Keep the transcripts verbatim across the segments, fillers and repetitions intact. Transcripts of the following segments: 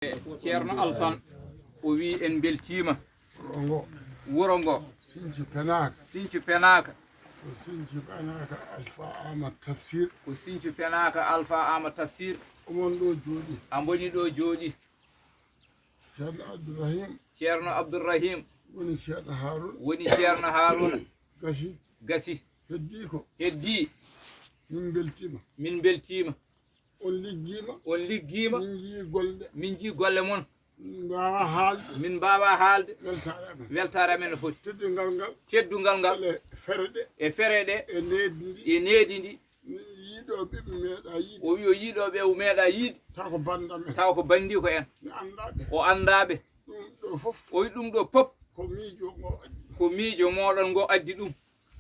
Ceerno Alsan, o wi en mbeltiima. Wuro ngo. Wuro ngo. Sinci Penaaka. Sinci Penaaka. Ko Sinci Penaaka Alfa Ama Tafsir. Ko Sinci Penaaka Alfa Ama Tafsir. Omon ɗo jooɗi. A mboni ɗo jooɗi. Ceerno Abdourahim. Ceerno Abdourahim. Woni Ceerno Haruna. Woni Ceerno Haruna. Gasi. Gasi. Heddii ko. Heddii. Min mbeltiima. Min mbeltiima. On liggiima. On liggiima. Min njii golle. Min njii golle mon. Min mbaawaa haalde. Min mbaawaa haalde. Weltaare amen. Weltaare amen no foti. Teddungal ngal. Teddungal ngal. E fere ɗe. E fere ɗe. E needi ndi. E needi ndi. Min yiiɗooɓe mi meeɗaa yiide. O wi o yiiɗooɓe o meeɗaa yiide. Taw ko banndam en. Taw ko banndiiko en. Mi anndaa ɓe. O anndaa ɓe. Ɗum ɗo fof. O wi ɗum ɗo pop. Ko miijo ngo addi. Ko miijo mooɗon ngo addi ɗum.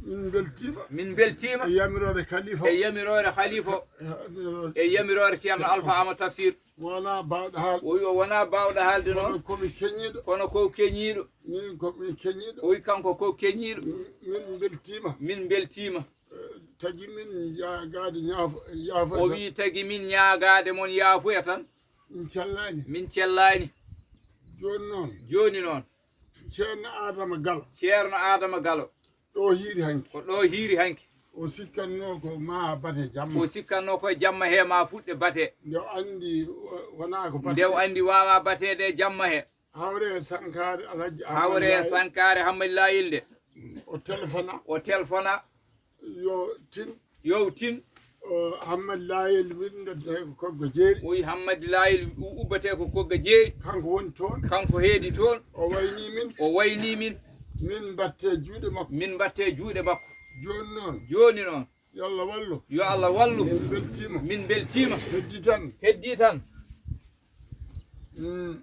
Min mbeltiima. Min mbeltiima. E yamiroore Khalifa. E yamiroore Khalifa. E yamiroore. E yamiroore Ceerno Alfa Ama Tafsir. Wonaa baawɗo haalde. O wi o wonaa baawɗo haalde noon. Kono ko mi keñiiɗo. Kono ko keñiiɗo. Min ko mi keñiiɗo. O wi kanko ko keñiiɗo. Min mbeltiima. Min mbeltiima. Eh, tagi min yaagaade ñaafo-, yaafoya O tan. Wi tagi min ñaagaade mon yaafuya tan. Min cellaani. Min cellaani. Jooni noon. Jooni noon. Ceerno Adama Galo. Ceerno Adama Galo. Ɗo hiiri hanki. Ko ɗo hiiri hanki. O sikkannoo ko ma bate jamma. O sikkannoo ko jamma he ma fuɗɗe bate. Nde o anndi, o, wonaa ko bate. Nde o anndi waawaa bateede jamma he. Hawre Sankaare Alhaji Ahmad Hawre Laye. Sankaare Hammadi Layel nde. O telefona. O telefona. Yo tin. Yo tin. O Hammadi Layel winndete ko Kogga Jeeri. O wi Hammadi Layel u-, ubbate ko Kogga Jeeri. Kanko woni toon. Kanko heedi toon. O wayni min. O wayni min. Min mbatte juuɗe makko. Min mbatte juuɗe makko. Jooni noon. Jooni noon. Yo Allah wallu. Yo Allah wallu. Min mbeltiima. Min mbeltiima. Heddii tan. Heddii tan. Mm.